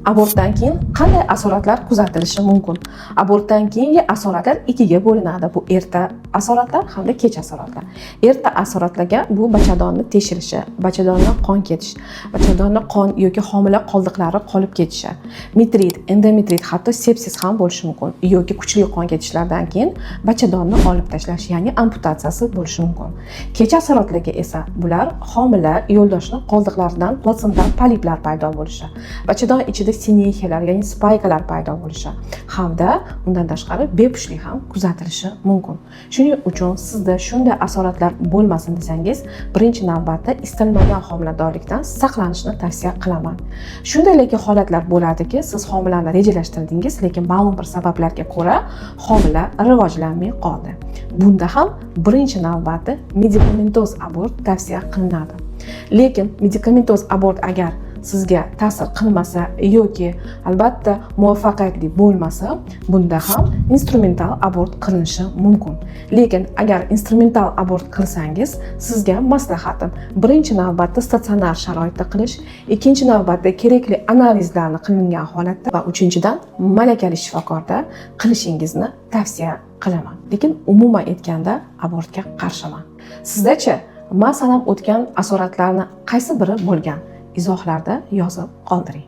Abortdan keyin qanday asoratlar kuzatilishi mumkin? Abortdan keyingi asoratlar ikkiga bo'linadi. Bu erta asoratlar hamda kech asoratlar. Erta asoratlarga bu bachadonni teshilishi, bachadondan qon ketish, bachadonda qon yoki homila qoldiqlari qolib ketishi, metrit, endometrit, hatto sepsis ham bo'lishi mumkin yoki kuchli qon ketishlardan keyin bachadonni olib tashlash, ya'ni amputatsiyasi bo'lishi mumkin. Kech asoratlarga esa bular homila yo'ldoshini qoldiqlaridan platsental poliplar paydo bo'lishi, bachadon ichida sinexiyalar, ya'ni спайка lar paydo bo'lishi hamda undan tashqari bepushtlik ham kuzatilishi mumkin. Shuning uchun sizda shunday asoratlar bo'lmasin desangiz, birinchi navbatda istalmagan homiladorlikdan saqlanishni tavsiya qilaman. Shunday lekin holatlar bo'ladiki, siz homilani rejalashtirdingiz, lekin ma'lum bir sabablarga ko'ra homila rivojlanmay qoldi. Bunda ham birinchi navbatda medikamentoz abort tavsiya qilinadi. Lekin medikamentoz abort agar sizga ta'sir qilmasa yoki albatta muvaffaqiyatli bo'lmasa, bunda ham instrumental abort qilinishi mumkin. Lekin agar instrumental abort qilsangiz, sizga maslahatim: birinchi navbatda statsionar sharoitda qilish, ikkinchi navbatda kerakli analizlarni qilingan holatda va uchinchidan malakali shifokorda qilishingizni tavsiya qilaman. Lekin umuman aytganda abortga qarshiman. Sizdachi, man sanab o'tgan asoratlarni qaysi biri bo'lgan? Izohlarda yozib qoldiring.